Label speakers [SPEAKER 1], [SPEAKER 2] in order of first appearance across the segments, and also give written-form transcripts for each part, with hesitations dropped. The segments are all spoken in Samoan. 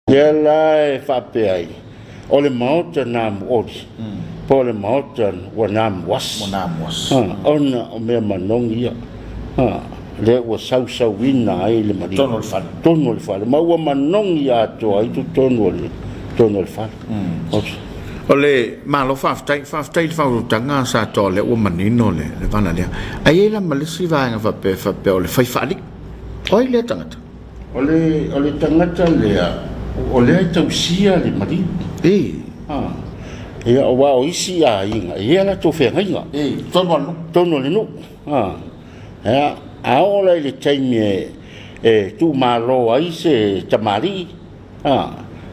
[SPEAKER 1] Lea la e faapea ai, o le maota namuoli, po o le maota ua namuasi, ona o mea manogi ia, lea ua sausauina ai le maliu. Totonu o le fale. Totonu o le fale, ma ua manogi atoa ai totonu o le, totonu o le fale.
[SPEAKER 2] O le malo faafetai, faafetai i le faautautaga Satoa o lea ua manino le, le vala lea. Ae i ai la ma le isi vaega faapea, faapea o le fai faalii. O ai lea tagata?
[SPEAKER 1] O le, o le tagata lea, o lea e tausia le maliu.
[SPEAKER 2] E.
[SPEAKER 1] Ah. Ia, aua o isi aiga, e i ai a latou feagaiga.
[SPEAKER 2] E, totonu o le nuu.
[SPEAKER 1] Totonu o le nuu. Ah. Ia, a oo la i le taimi e, e tuumalo ai se tamalii, ah,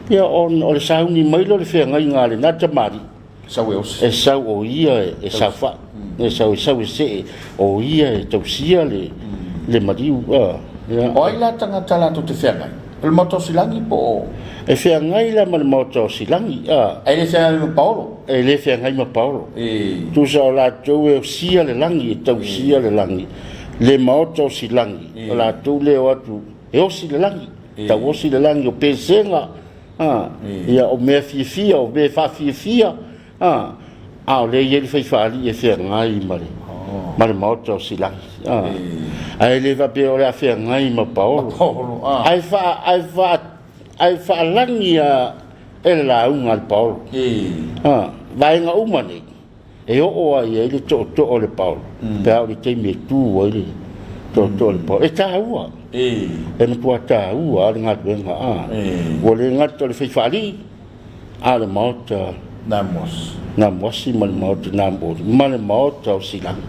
[SPEAKER 1] ia, o, o le sauni mai lea o le feagaiga a lena tamalii,
[SPEAKER 2] Sau e osi.
[SPEAKER 1] E sau o ia e saofai. E sau e sau e see o ia e tausia le le maliu.
[SPEAKER 2] Ia. O ai la tagata latou te feagai? O le Maota o Silagi po o?
[SPEAKER 1] E feagai la ma le Maota o Silagi.
[SPEAKER 2] Ae le feagai ma Paolo?
[SPEAKER 1] E le feagai ma Paolo. Tusa o latou e osia le lagi, e tausia le lagi. Le Maota o Silagi, o latou lea e o atu e osi le lagi. Tauosi le lagi o pesega. A, ia, o mea fiafia, o mea faafiafia, a, a o lea e i ai le faifaalii e feagai ma le, ma le maota o Silagi. A, ae le faapea o le a feagai ma Paolo.
[SPEAKER 2] Paolo, a.
[SPEAKER 1] Ae faa, ae faa, ae faalagi a e le lauga a le Paolo. A, vaega uma nei, e oo ai ai le tootoo o le Paolo, pe a o le taimi e tu ai le tootoo o le Paolo. E taua. E matua taua le galuega. A. Ua le gata o le fai faalii, a o le maota
[SPEAKER 2] Namuasi.
[SPEAKER 1] Namuasi ma le maota Namuoli ma le maota o Silagi.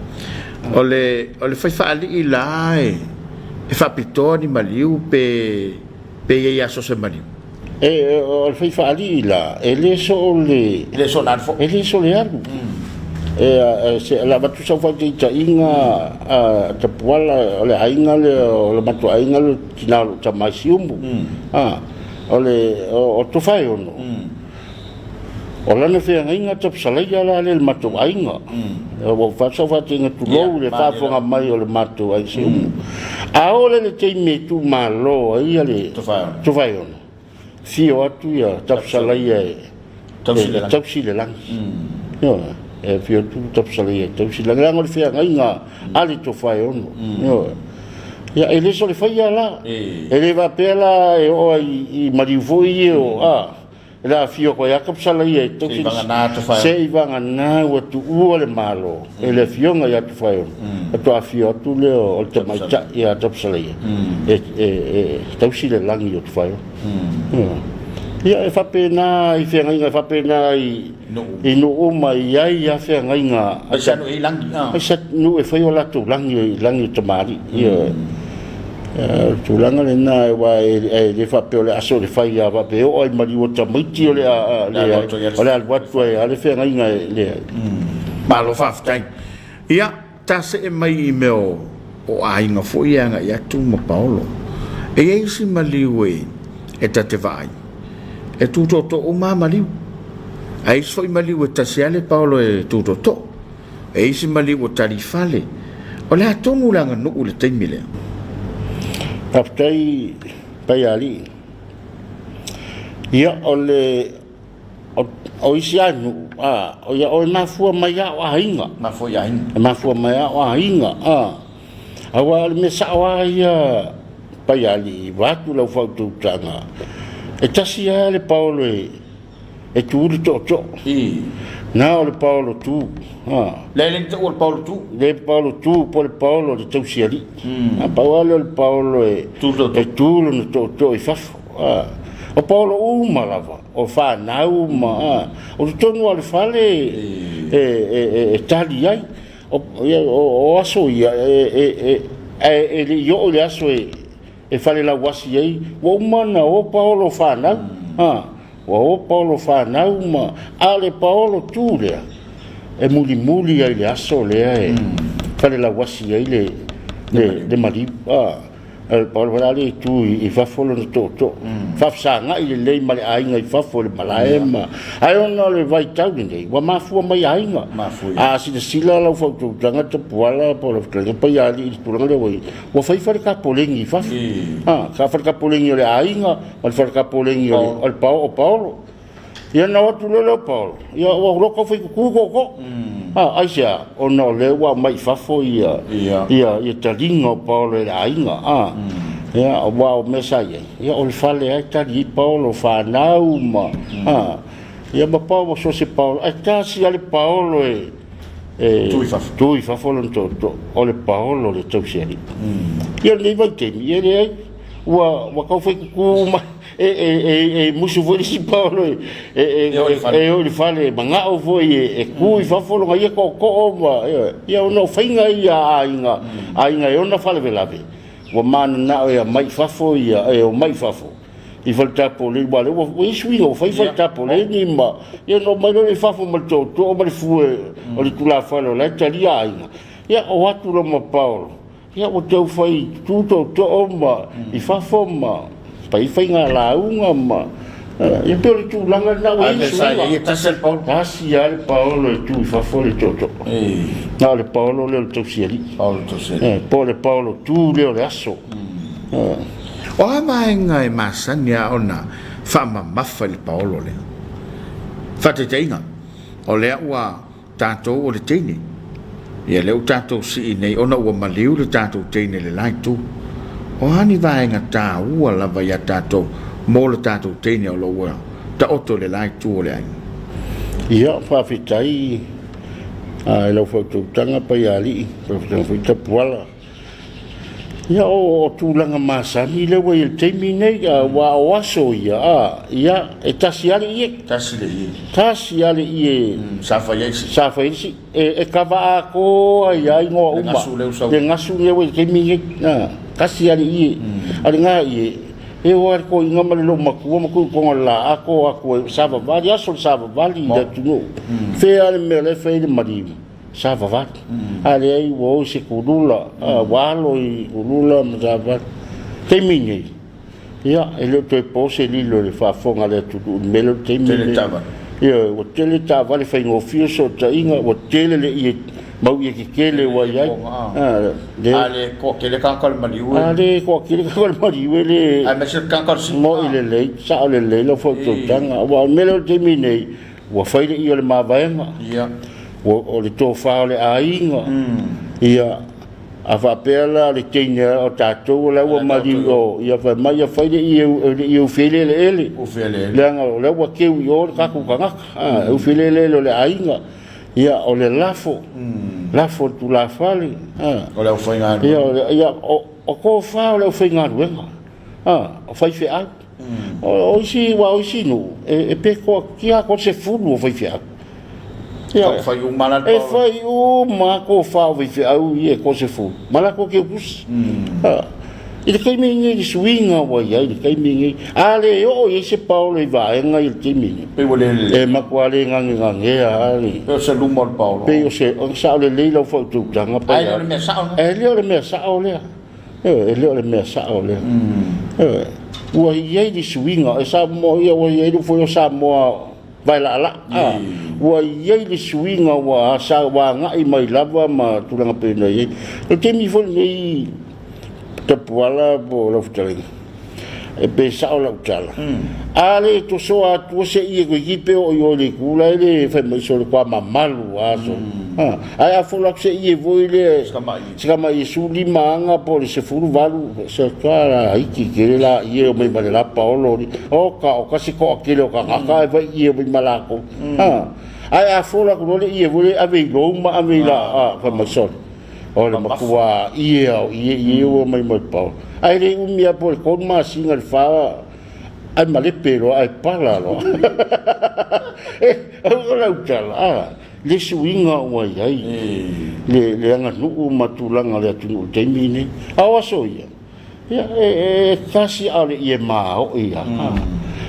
[SPEAKER 2] O le, o le fai faalii la e, e faapitoa ni maliu pe, pe i ai aso se maliu?
[SPEAKER 1] E, o le fai faalii la, e le so o le...
[SPEAKER 2] E le so o le alu
[SPEAKER 1] foi. E le so o le alu. E, se la avatu sau faataitaiga a Tapuala, o le aiga lea, o le matou aiga lea, o le tina o lou tama i Siumu. A, o le, o Tofaeono, o lana feagaiga Tapusalaia la lea i le matou aiga. Ua ou fai atu sau faataitaiga tulou le faafofoga mai o le matou aiga Siumu. A oo lea i le taimi e tuumalo ai le Tofaeono, afio atu ia Tapusalaia e tausi le lagi. Ioe, e afio atu Tapusalaia e tausi le lagi, leaga o le feagaiga a le Tofaeono. Ioe. Ia, e le solefaia la. E le faapea la e oo ai i maliu foi ia o, a. E le afio koe ia Tapusalaia e tausi se i vagana ua tuua le Malo e le afioga ia Tofaeono, faatoa afio atu lea o le tamaitai ia Tapusalaia e tausi le lagi o Tofaeono. Ia e faapena i feagaiga, e faapena i nuu uma e i ai lava feagaiga.
[SPEAKER 2] Aisa nuu e i lagi.
[SPEAKER 1] Aisa nuu e fai o latou lagi, o lagi o tamalii. Ioe. O le tulaga lena, aua e le faapea o le aso o le fai a faapea e oo ai maliu o tamaiti o le a o le alu atu ai a le feagaiga e leai.
[SPEAKER 2] Malo faafetai. Ia, ta see mai i mea o o aiga foi e agai atu ma Paolo. E i ai isi maliu e e ta te vaai, e tu tootoo uma lava maliu. Ae isi foi maliu e tasi lava le Paolo e tu tootoo. E isi maliu ua tali fale. O le a tonu le aganuu i le taimi lea?
[SPEAKER 1] Faafetai Paialii. Ia, o le, o isi lava nuu, a, ia, o e mafua mai lava o aiga.
[SPEAKER 2] Mafua i aiga.
[SPEAKER 1] E mafua mai lava o aiga, a. Aua o le mea sao lava ia Paialii, vaeatu lau faautautaga, e tasi lava le paolo e, E tu le tootoo.
[SPEAKER 2] I.
[SPEAKER 1] Na o le paolo tu.
[SPEAKER 2] Ha. Le le tau o le paolo tu.
[SPEAKER 1] Le paolo tu po le paolo le tausialii. A pau lava lea o le paolo e
[SPEAKER 2] Tu le tootoo.
[SPEAKER 1] E tu lona tootoo i fafo. Ha. O paolo uma lava, o fanau ma a. O totonu lava o le fale e e e tali ai. O o aso ia e e e e le i oo i le aso e e falelauasi ai, ua uma ona o paolo fanau. Ha. Ua o paolo fanau ma, a o le paolo tu lea, e mulimuli ai le aso lea e falelauasi ai le, le, le maliu. A, O le Paolo foi la lea e tu i fafo lona tootoo, faafesagai lelei ma le aiga i fafo i le malae ma... Ae ona o le vaitau lenei, ua mafua mai aiga. A silasila lau faautautaga Tapuala po o lau fetalaiga Paiaalii i le tulaga lea ua i ai, ua fai fale tapoleni i fafo. Sa fale tapoleni o le aiga ma le fale tapoleni o le Paolo. Ia ona o atu loa lea o Paolo, ia ua loka tau fai tutu tootoo. Ah, aisea? Ona o lea ua aumai i fafo ia ia ia taliga o Paolo e le aiga. Ah. Ia aua o mea sa i ai, ia o le fale lava e tali ai Paolo, fanau ma ah, ia ma Paolo so o se Paolo, ae tasi lava le Paolo e e
[SPEAKER 2] Tu i fafo.
[SPEAKER 1] Tu i fafo lona tootoo, o le Paolo le tausialii. Ia lenei vaitaimi, ia e leai, ua ua tau fai tutu uma e, e, e, e musu foi le isi paolo e, e, e,
[SPEAKER 2] E o i le fale.
[SPEAKER 1] e o i le fale, manao foi e, e tu i fafo lona ia tootoo ma, ioe. Ia ona o faiga ia a aiga, aiga e ona faalavelave, ua mananao e aumai i fafo ia, e omai i fafo i fale tapoleni, aua o lea ua ua i ai suiga ua fai fale tapoleni ma, ia ona omai loa lea i fafo ma le tootoo ma le fue o le tulafale o la e talia aiga. Ia, o atu loa ma Paolo, Ia ua tau fai tu tootoo ma i fafo ma fai faiga lauga ma ia pei o le tulaga lena ua i ai suiga.
[SPEAKER 2] Ia tasi le Paolo.
[SPEAKER 1] Tasi lava le Paolo e tu i fafo le tootoo. Na o le Paolo lea o le tausialii.
[SPEAKER 2] Paolo tausialii.
[SPEAKER 1] Po o le Paolo tu lea o le aso.
[SPEAKER 2] O a vaega e masani lava ona faamamafa i le Paolo lea? Faataitaiga, o lea ua Tatou o le teine. Ia lea ua tatou sii nei ona ua maliu le tatou teine i le la itu. O a ni vaega taua lava ia tatou mo le tatou teine o lo o ua taoto i le la itu o le aiga?
[SPEAKER 1] Ia, faafetai i lau faautautaga Paiaalii, faafetai foi Tapuala. Ia, o tulaga masani lea ua i ai i le taimi nei, aua o aso ia, a, ia, e tasi lava le ie.
[SPEAKER 2] Tasi le ie.
[SPEAKER 1] Tasi lava le ie.
[SPEAKER 2] Sa fai ai si.
[SPEAKER 1] Sa fai ai si. E kava atoa ai lava igoa uma.
[SPEAKER 2] Le gasu lea ua sau.
[SPEAKER 1] Le gasu lea ua i le taimi nei. A, tasi lava le ie. A o lena ie, e o lava le toeaina ma le loomatua ma tuu i totonu o le laato o atu ai, savavali, aso le savavali i le atunuu. Fea lava le mea o la e fai ai le maliu. Savavali. A leai ua o i se kulula, ua alo i kulula ma savavali. Taimi nei, ia, e le o toe po se lilo i le faafofoga a le atunuu i le mea lea o le taimi
[SPEAKER 2] Tele
[SPEAKER 1] lenei.
[SPEAKER 2] taavale.
[SPEAKER 1] Ioe, ua tele taavale, faigofie fesootaiga, ua tele le ie, mau ie tetele ua i ai.
[SPEAKER 2] A le toatele tagata o le maliu e.
[SPEAKER 1] A le toatele tagata o le maliu e le.
[SPEAKER 2] Aemaise le tagata o le sii.
[SPEAKER 1] Mo'i lelei, sao lelei lau faautautaga. Aua o le mea lea o le taimi nei, Ua fai le i o le mavaega, ua, o le tofa o le aiga, ia, a faapea la le teine o tatou o la ua maliu i o, ia fai mai, ia fai le i le i ufi ai le eleele, leaga o la ua teu i o le tatou tagata, a, e ufi ai le eleele o le aiga, ia, o le lafo, lafo i le tulafale, a.
[SPEAKER 2] O le aufaigaluega.
[SPEAKER 1] Ia, o le, ia, o, o tofa o le aufaigaluega, a, o faifeau. O isi, aua o isi nuu, e pe toatia atoa le 10 o faifeau.
[SPEAKER 2] Ia, fai uma la
[SPEAKER 1] E fai uma tofa o faifeau ia e toa-10, ma latou teutusi. I le taimi lenei, i le suiga ua i ai i le taimi lenei, a le oo i ai se paolo i vaega ia i le taimi lenei,
[SPEAKER 2] Pei ua le lelei.
[SPEAKER 1] E matua le gagegagea lava le...
[SPEAKER 2] Pei o se luma o le paolo.
[SPEAKER 1] Pei o se... Sao lelei lau faautautaga.
[SPEAKER 2] Ae le o le mea sao lea.
[SPEAKER 1] E le o le mea sao lea. Ioe, e le o le mea sao lea. Ioe, ua i ai le suiga, e Samoa ia ua i ai foi o Samoa vaelaalaa. A, ua i ai le suiga ua sa ua agai mai lava ma tulaga pei ona i ai. O le taimi foi lenei Tapuala po o lau fetalaiga, e pe sao lau tala. A le tosoa atua se ie toeitiiti pe oo i o i le itu la e le fai mai sole toa mamalu a sole. Ae a fola atu se ie foi lea si tamai ie 15 aga po o le 18 se toa la iti tele la ie o mai ma le la paolo li. O ka o ka se toa tele o tagata ae fai ie o mai ma lakou. Ae a fola atu loa le ie foi lea ave i lou ma ave i la fai mai sole. O le matua ie o ie ie ua mai ma le paolo. Ae le umi lava po o le 3 masina i le 4 ae malepe loa ae pala loa. O lau tala, a, le suiga ua i ai le aganuu ma tulaga o le atunuu i le taimi lenei. A o aso ia, ia e tasi a o le ie maoi lava.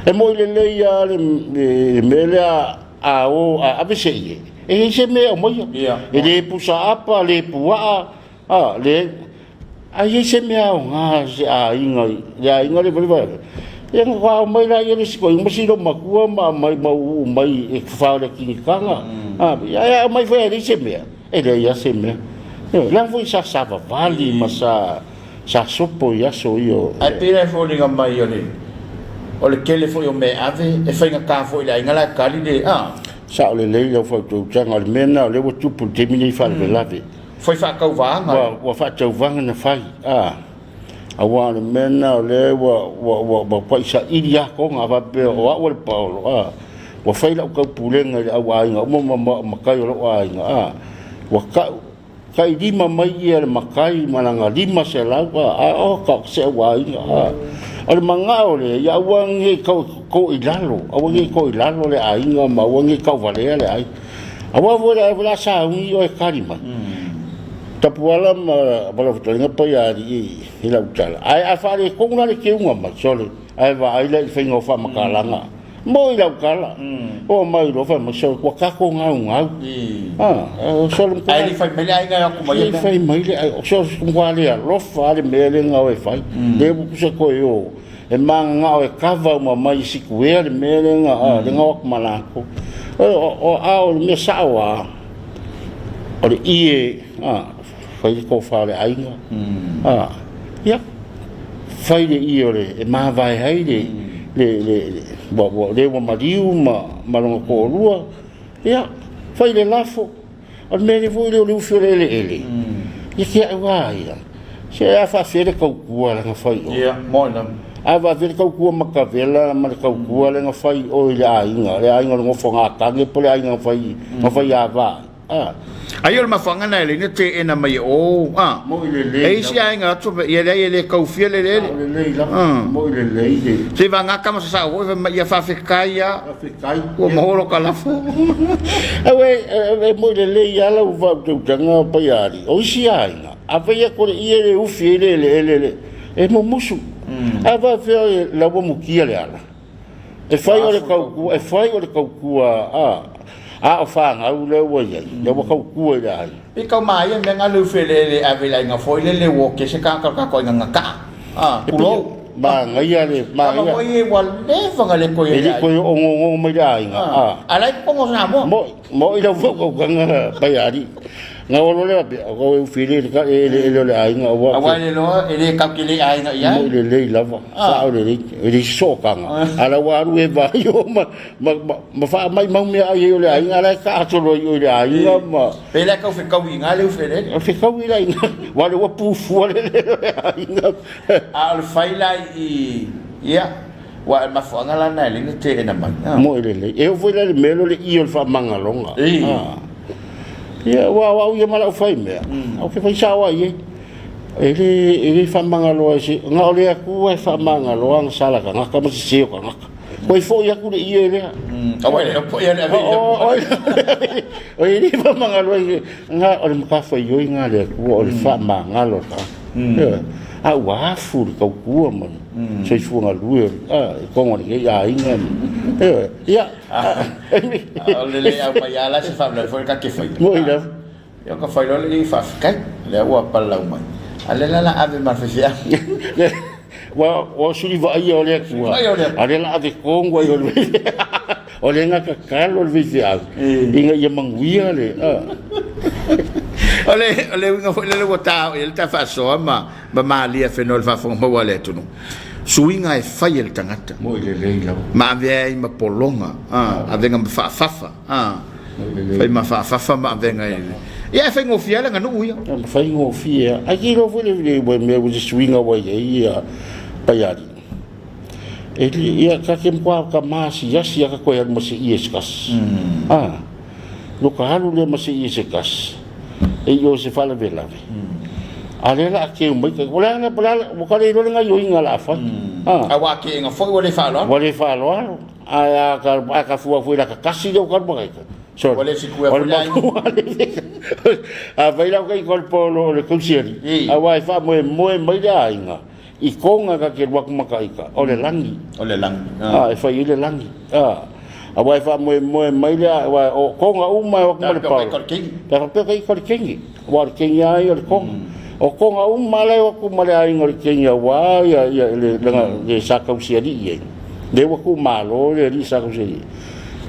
[SPEAKER 1] E moi lelei lava le mea lea a o a ave se ie, e leai se mea e aumaia. E le pusa apa, le puaa, a, le... A i ai se mea aoga i se aiga, le aiga lea vai ia na ao mai la ia le isi koiga ma si loomatua ma aumai ma uu mai e fa o le akinitaga. Ia aumai foi e leai se mea, e leai lava se mea. Ioe, leaga foi sa savavali ma sa sa sopo i aso ia.
[SPEAKER 2] Ae pei la e foliga mai o le o le tele foi o mea e ave, e faigata foi i le aiga la e tali le a.
[SPEAKER 1] Sao lelei lau fautuaga, o le mea lena o lea ua tupu i le taimi nei faalavelave.
[SPEAKER 2] Fai faatauvaga.
[SPEAKER 1] Ua faatauvaga na fai, a. Aua o le mea lena o lea ua ua ua matuai saili lava toga a faapea o au o le paolo, a. Ua fai lau taupulega i le au aiga uma ma matai o lou aiga, a. Ua tau tailima mai ia le matai ma lana 500, a, a o ka se au aiga, a. O le manao lea, ia aua ne i tau to i lalo, aua ne i to i lalo le aiga ma aua ne i tauvalea le aiga. Aua foi le o le a sauni oe e tali mai. Tapuala ma lau fetalaiga Paiaali'i i lau tala. Ae a faaletonu la le teuga mai, sole, ae vaai la i le faiga o faamatalaga. Moi lau tala. Oo mai loa fai mai, sole, ua tatou gaugau. Sole,
[SPEAKER 2] Ae le i fai mai le aiga e o atu ma ia
[SPEAKER 1] mea. Le i fai mai le aiga. Sole, matua le alofa lava le mea lea na o e fai. Lea ua tusa toe o. E mananao e kava uma mai i sikuea le mea lea na, mm. lea na o atu ma latou. O, a o le mea sao a, o le ie, a, fai le tofa o le aiga, mm. a, ia, fai le ie o le, e mavae ai le, mm. le, le, le, ua, ua, le ua maliu ma, ma lona toalua, ia, fai le lafo, O le mea lea foi lea o le ufi o le eleele. Ia te au a ia. Se a faafia le tautua lea na fai oe.
[SPEAKER 2] Ia, moi lava.
[SPEAKER 1] A faafia le tautua matavela ma le tautua lea na fai oe i le aiga, le aiga o le nofoga tane po o le aiga na fai na fai ava ai. A.
[SPEAKER 2] Ai o le mafuaaga na e leina teena mai e o, a.
[SPEAKER 1] Moi lelei.
[SPEAKER 2] E isi aiga atu ia leai e le taufia le eleele.
[SPEAKER 1] Sao lelei lava. Moi lelei le.
[SPEAKER 2] Se vagata ma sasao foi fai mai ia faafetai a.
[SPEAKER 1] Faafetai.
[SPEAKER 2] Ua maua lo ka lafo.
[SPEAKER 1] Aue, e moi lelei lava lau faautautaga Paiaali. O isi aiga, a fai atu le ie le ufi ai le eleele le, e mumusu. Ae faapefea o la ua mutia le ala. E fai o le tautua, e fai o le tautua a, a o fanau lea ua i ai, lea ua tautua i le aiga.
[SPEAKER 2] Pe tau maia mea na le ufi eleele e ave i le aiga foi lele ua oke se tagata o le tatou aiga na taa. Ah, tulou.
[SPEAKER 1] Manaia le
[SPEAKER 2] manaia. Tama foi ua leva na le toe
[SPEAKER 1] E le toe onoono mai le aiga. Ah.
[SPEAKER 2] A la e totogi o Samoa.
[SPEAKER 1] Moi, moi lau faaukaukana Paiaali. Na olo lea pea, o kau e ufi le eleele o le aiga aua.
[SPEAKER 2] Aua e le loa, e le kau ke le aiga i ai.
[SPEAKER 1] Moi lelei lava, sao lelei, e le sootaga. A la ua alu e vai o ma ma ma faamaimau mea ai o le aiga la e taatolo ai i le aiga ma
[SPEAKER 2] Pe le kau fekaui i ngā le ufi eleele.
[SPEAKER 1] O fekaui la i ngā, wa le ua pufua le le o le aiga.
[SPEAKER 2] A o le fai la i, ia, ua e mafuaaga la na e le na teena mai.
[SPEAKER 1] Mo e lelei. E oo foi la i le mea lea o le i o le faamagaloga. Ia, ua o au ia ma lau fai mea, ou te fai sao ai e. E le, e le faamagaloa e se, na o le Atua e faamagaloa ana sala tagata ma sese o tagata. Koe foi atu le ie lea.
[SPEAKER 2] Aua e le foi ale ave
[SPEAKER 1] O e le faamagalo ai nga o le matafaioi nga le Atua o le faamagalo o le tagata. A ua afu le tautua ma le soifua galue i totonu o lenei aiga. Ia.
[SPEAKER 2] O le le au mai ala se faalavelave foi ka te fai.
[SPEAKER 1] Moi lava.
[SPEAKER 2] Ia ka fai loa le faafetai, lea ua palalau mai. A lea la la ave ma le faifeau.
[SPEAKER 1] Ua ua suli vaaia o le Atua. A lea la ave tonu ai o le o le ga tatalo le faifeau ina ia manuia le
[SPEAKER 2] O le o le uiga foi lele ua ta o i ai le ta faasoa ma ma malia whenua le faafofoga maua a le atunuu. Suiga e fai e le tagata.
[SPEAKER 1] Moi lelei lava.
[SPEAKER 2] Ma avea ai ma pologa, avega ma faafafa. Fai ma faafafa ma avega i ia e faigofie ai le aganuu ia.
[SPEAKER 1] E faigofie lava. Ae te iloa foi le mea ua se suiga ua i ai ia Paialii. E le, ia ta te matua ta maasiasi lava ta toe alu ma se ie se tasi. A, no ka alu lea ma se ie se tasi, e i o se faalavelave. A lea la a keu mai, o le a le, ua ka le iloa le gaioiga o le a fai.
[SPEAKER 2] A ua keega foi ua le faaaloalo.
[SPEAKER 1] Ua le faaaloalo. Ae a ka, a ka fua foi la ka kasi leo ka luma kaita. Sorry.
[SPEAKER 2] Ua le sikue foi le aiga.
[SPEAKER 1] A fai lau kai kol polo o le kausiali. A wa e wha moe moe mai le aiga. I konga ka ke ruaku makaika. O le langi.
[SPEAKER 2] O le langi.
[SPEAKER 1] A e fai i le langi. A. A wa e wha moe moe mai le a, o konga uma e waku ma le paolo. Pe whapea kai kol kengi. Wa o le kengi ai o le konga. O koga uma la e o atu ma le aiga o le teine aua ia ia le le sa tausialii ai. Lea ua tuumalo le alii sa tausialii.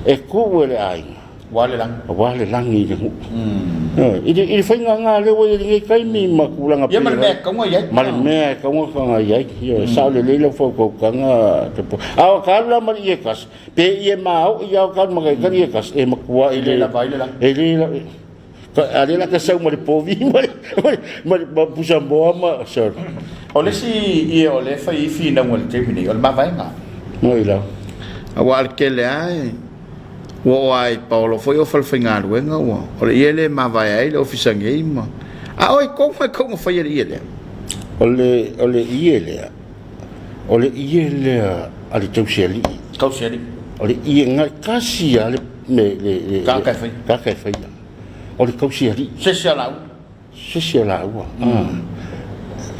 [SPEAKER 1] E tuu e le aiga.
[SPEAKER 2] Ua le lagi.
[SPEAKER 1] Ua le lagi i le nuu. I le, i le faiga lena lea ua i ai lenei taimi ma tulaga
[SPEAKER 2] Ia ma le mea e tatau ona i ai.
[SPEAKER 1] Ma le mea e tatau ona i ai. Ia, sao lelei lau fautautaga te po. A o ka alu la ma le ie tasi, pe ie maoi a o ka alu ma le ie tasi, e matua i
[SPEAKER 2] le... E le lava ai le lagi.
[SPEAKER 1] E le lava. A lea la ka sau ma le povi ma le, ma le, ma pusamoa ma sorry.
[SPEAKER 2] O le isi ie o lea e fai ai finauga i le taimi nei, o le mavaega.
[SPEAKER 1] Moi la.
[SPEAKER 2] Aua o le tele lava e, ua oo lava i paolo foi o falefaigaluega ua, o le ie lea e mavae ai le ofisa nei ma, a o e tonu lava e tatau ona faia le ie lea.
[SPEAKER 1] O le ie lea, o le ie lea a le tausialii.
[SPEAKER 2] Tausialii.
[SPEAKER 1] O le ie na tasi lava le, le, le, le,
[SPEAKER 2] Tagata e faia.
[SPEAKER 1] Tagata e faia. O le tausialii.
[SPEAKER 2] Se isi a laua.
[SPEAKER 1] Se isi a laua.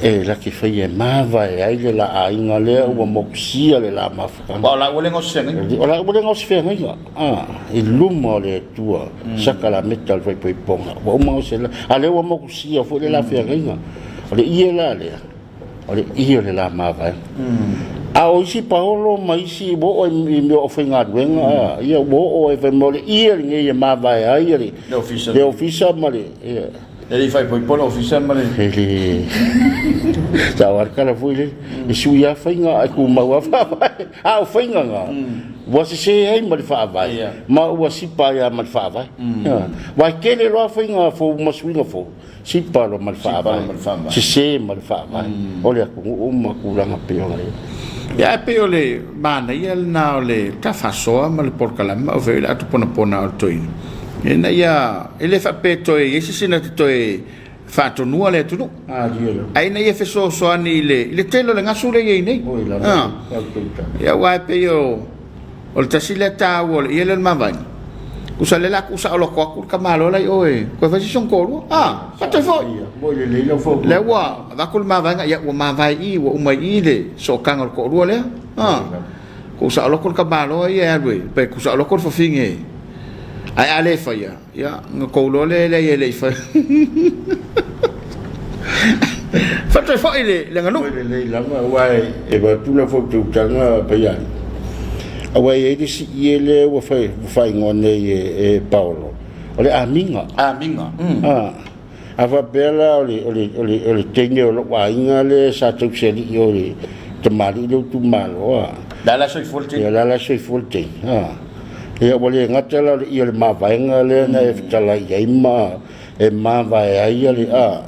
[SPEAKER 1] E laki faia e mavae ai le la aiga lea ua mokusia le la mafutaga.
[SPEAKER 2] Aua o laua le gaosi feagaiga.
[SPEAKER 1] O laua le gaosi feagaiga. I luma o le Atua, sakalameta o le faaipoipoga. Ua uma gaosi la. A lea ua mokusia foi le la feagaiga. O le ie la lea. O le ie o le la mavaega. A o isi paolo ma isi ua oo i mea o faigaluega, ia ua oo ai fai mai o le ie lenei e mavae ai le
[SPEAKER 2] Le ofisa.
[SPEAKER 1] Le ofisa ma le ia.
[SPEAKER 2] E le i faaipoipo le ofisa ma le.
[SPEAKER 1] E le sao lava le tala foi lele, e sui lava faiga ae tumau lava faavae. A o faiga na, ua sese ai ma le faavae, ma ua sipa ai lava ma le faavae. Aua e tele loa faiga fou ma suiga fou, Sipa loa ma le faavae, sese ma le faavae o le atunuu ma tulaga pei ona i ai.
[SPEAKER 2] Ia, ae pei o le manaia lena o le ta faasoa ma le polokalame ma ove ai le ato ponapona o le toeaina, ina ia, e le faapea e toe i ai se isi na te toe faatonuina le atunuu, ae ina ia fesoasoani i le, i le tele o le gasu lea e i ai nei. Ia, aua e pei o, O le tasi lea taua o le ie lea o le mavaega. Tusa lea la tuu saoloto atu le tamaloa la i o e toe fai se isi ona toalua. Ah, fatai foi. Lea ua avatu le mavaega, ia ua mavae i, ua uma i i le sootaga o le toalua lea. Ah, tuu saoloto le tamaloa ia e alu e, pe tuu saoloto le fafine. Ae a le faia, Ia, na tou iloa lea e leai e le i fai. Faatoe foi le, le aganuu.
[SPEAKER 1] Foi lelei lava, aua e, e avatu lau fautautaga Paiai. Aua e i ai le isi ie lea ua fai, ua faaigoa nei e, e Paolo, o le amiga.
[SPEAKER 2] Amiga, mm.
[SPEAKER 1] Ah, a faapea la o le, o le, o le, o le teine o lou aiga lea sa tausialii o le tamalii lea ua itumalo, a.
[SPEAKER 2] Le a la soifua le teine?
[SPEAKER 1] Ia, le a la soifua le teine, a. Ia, ua le gata la o le ia o le mavaega lea na e fetalai i ai ma e mavae ai le, a.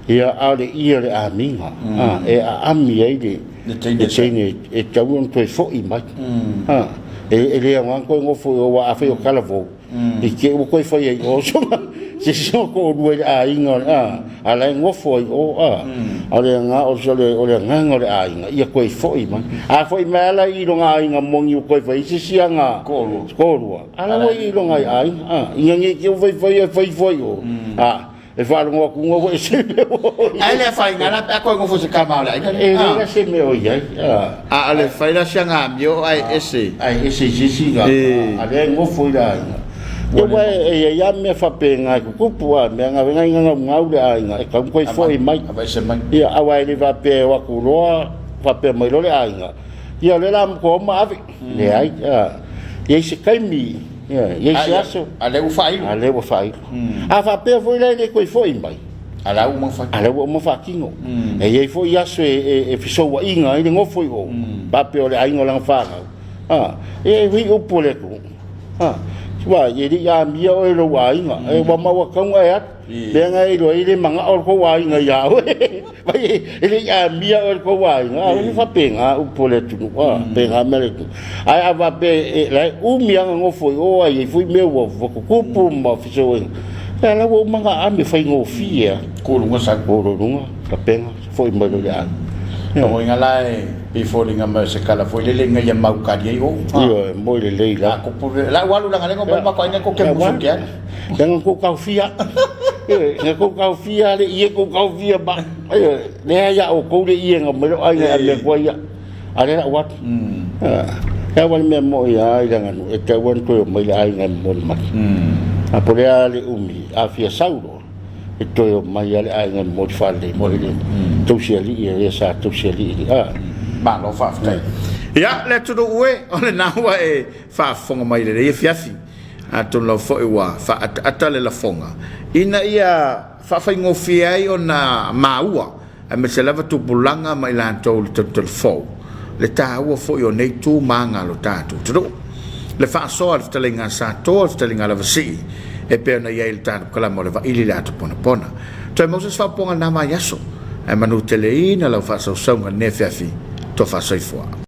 [SPEAKER 1] Ia, a o le ia o le amiga, a, e aami ai le,
[SPEAKER 2] Le teine
[SPEAKER 1] le teine e tatau ona toe foi mai, a. E, e le aoga ona toe nofo i o, aua afai o talavou, I te ua toe fai ai o soga se si o ko lua i le aiga o le a a la e nofo ai o a a le aga o se le o le agaga o le aiga ia toe foi mai a foi mai ala i longa aiga moni ua toe fai se si aga toalua ala ua i longa aiga a ina nei te ua fai fai e fai foi o a E faalogo atu nga ua ese mea ua o i ai.
[SPEAKER 2] Ae le afaina la pe a toe nofo i se tama o le aiga lea.
[SPEAKER 1] E leai la se mea o i ai.
[SPEAKER 2] A o le fai la si aga amio ae ese.
[SPEAKER 1] Ae ese i se isi ga, a lea e nofo i le aiga. Ia aua e i ai lava mea faapena e tutupu, a mea na nai gaugau le aiga e tatau ona toe foi mai.
[SPEAKER 2] Aveese mai.
[SPEAKER 1] Ia aua e le faapea e o atu loa faapea mai loa le aiga, ia o lea o le a matua uma ave. Leai, a i ai se taimi, ia i ai se aso.
[SPEAKER 2] A lea ua faailo.
[SPEAKER 1] A lea ua faailo. A faapea foi la e le toe foi mai.
[SPEAKER 2] A la ua uma fai.
[SPEAKER 1] A la ua uma faatino. E i ai foi aso e fesouaiga ai le nofo i o, faapea o le aiga o lana fanau. A, e ui upu o le atunuu. A, aua e le i amia oe e lou aiga, e ua maua tauga e alu. Lea na e iloa ai le manao o le tou aiga ia oe. Vai e le i amia oe e le tou aiga, a ua faapena upu o le atunuu, a, faapena mea a le atunuu. Ae a faapea e, la e umi lava ona nofo i o ae i ai foi mea ua tutupu ma fesouaiga, ia la ua uma ona aami e faigofie lava.
[SPEAKER 2] Ku luga sau.
[SPEAKER 1] Ku luga, tapena, foi mai loa i le aiga.
[SPEAKER 2] Lona uiga la e pei e foliga mai o se tala foi lele ina ia maukali ai ou.
[SPEAKER 1] Ioe, moi lelei la.
[SPEAKER 2] A tupu le, la ua alu leaga lea na omai le matou aiga tou te musu te alu.
[SPEAKER 1] Leaga na tou taofia. Ioe, na tou taofia le ie tou taofia ma. Ioe, lea ia outou le ie na omai lou aiga e ave atu ai ia. A lea la ua atu. E aua le mea moi lava i lana nuu, e tatau lava ona toe omai le aiga e momoli mai. A po o le a le umi, a fia sau loa, E toe omai lava le aiga e momoli faalelei mo le tausialii e sa tausialii a.
[SPEAKER 2] Malo faafetai. Ia, le atunuu e, o lena ua e faafofoga mai i lenei afiafi. Atonu lava foi ua faaataata le lafoga ina ia faafaigofie ai ona maua aemaise lava tupulaga ma i latou i le talutalu fou, le taua foi o nei tu ma aga a lo tatou atunuu. Le faasoa a le fetalaiga a Satoa, le fetalaiga a Lavasii, e pei ona i ai le tatou kalama o le Vaili i le Ato Ponapona. Toe maua se isi faaupuga i lena vaiaso, ae manuteleina lau faasausauga i lenei afiafi, tofa soifua.